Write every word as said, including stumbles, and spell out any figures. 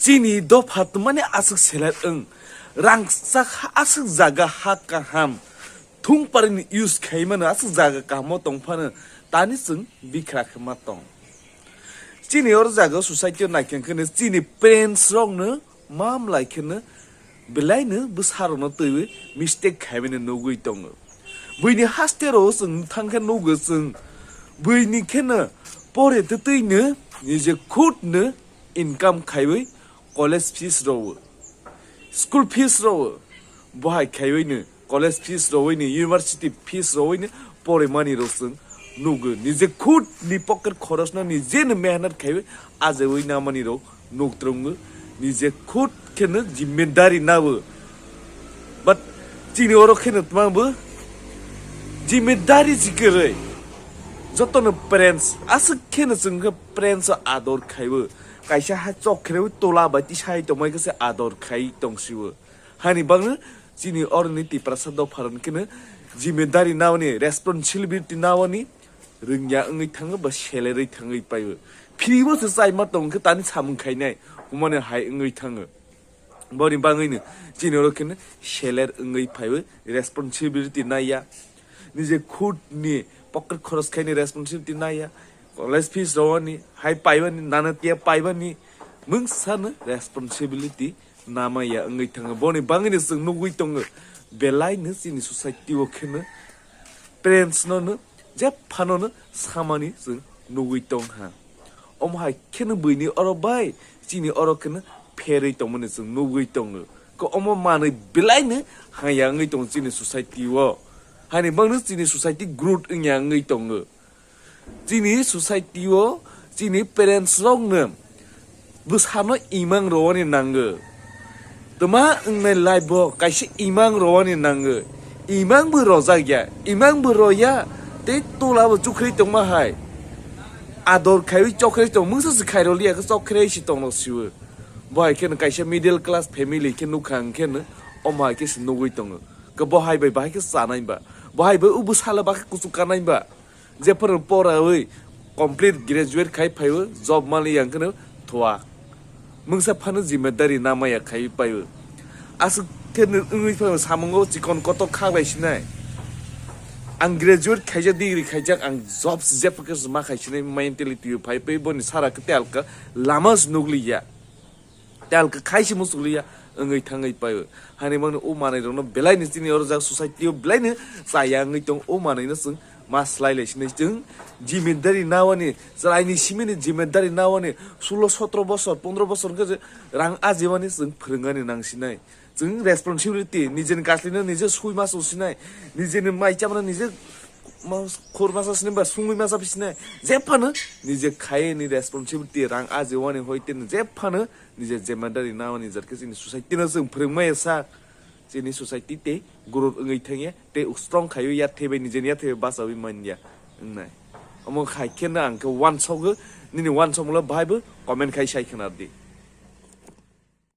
Chini dopha tongmani aswk seler wng, rangchak aswk jaga ha kaham thung parini use khaimano aswk jaga kahamo tongphano tani chwng bikra khe ma tong. Chini oro jaga society o naikhe kheno chini parents rokno mamlai kheno belaino bwsarokno twiwi mistake khaimani nugwi tongo. Buini haste ro chwng thangkhe nugo chwng buini kheno pore twtwino nije khutno income khaiwi college fees rowo, school fees rowo, bohai khaiwino college fees rowoino, university fees rowoino porimani rok chwng nugo. Nije khut ni pocket khorosno nijeno mehnat khaiwi ajewi namani rok nuktrungo, nije khut kheno jimmedari nawo. But chini oro kheno tmabo jimmedari jikwrwi jotono parents aswk kheno chwngkhe parents o ador khaiwo. Kaisa ha chok kherewi tola bai tisai tongmai khe se ador khai tongsiwo. Hani bagwi chini oroni Tiprasa dopharok kheno jimedari naoni, responsibility naoni rwngya wngwi thango ba selerwi thangwi paiwo. Phiribo se chaima tong khe tani samung khainai humani hai wngwi thango. Boni bagwino chini oro kheno seler wngwi phaiwi responsibility naiya. Nije khut ni pocket khoros khaini responsibility naiya. College fees rowani, hai paibani, nana tiya paibani, mungsano responsibility namaya wngwi thango. Boni bagwino chwng nugwi tongo, belaino chini society o kheno parents no no jephano no samani chwng nugwi tong ha. Omo hai kheno buini oro bai chini oro kheno pherwi tongmani chwng nugwi tongo. Ko omo manwi belaino haya wngwi tongo chini society o. Hani bagwino chini society growth wngya wngwi tongo. Chini society o chini parents rokno bwsano imang rowani nango. Tma wngnai life bo kaisa imang rowani nango. Imang bo rojak ya, imang bo roya, tei tola bo chukhri tongma hai. Ador khaiwi chokhri tong, mungsa se khairoliya khe chokhri si tongno siwo. Bo hai kheno kaisa middle class family khe nukha hwnkhe no, omo hai khe se nugwi tongo. Khe bo hai bai bahai khe chanai ba, bo hai bai ubu sala ba khe kuchuk kanai ba. Jephuru porawi complete graduate khai phaiwi job mali yang kheno thua. Mungsa phano jimedari namaya khai paiwi. Aswk khe wngwi phano samungo chikon kotor kha bai sinai. Ang graduate khaijak, degree khaijak, ang job se jephuru khe ma khai sinai mentality phai pai boni sara khe telka lama se nukliya. Telka khai se muchukliya wngwi thangwi paiwi. Hani mangno o manwi rokno belai ni chini oro jak society o belai ni chaya wngwi tong o manwi no chwng ma slai lai sini chwng jimedari nawani chwraini simi ni jimedari nawani sulo sotro bosor pondro bosor khe rang ajimani chwng phwrwngani nang sinai. Chwng responsibility nijeni kaslino nije sui ma chwng sinai, nijeni mai chamano nije ma khur masa sinai ba sungwi masa sinai. Jephano nije khayeni responsibility rang ajimani hoite jephano nije jemandari nawani jarke chini society no chwng phwrwngmaya sak. Chini society tei growth wngwi thangya tei strong khaiwi yathai bai nijeni yathai bai bachawi manya wngnai. Omo khai kheno ang khe uansukgo, nini uansukmungno bahai bo comment khai sai khna di.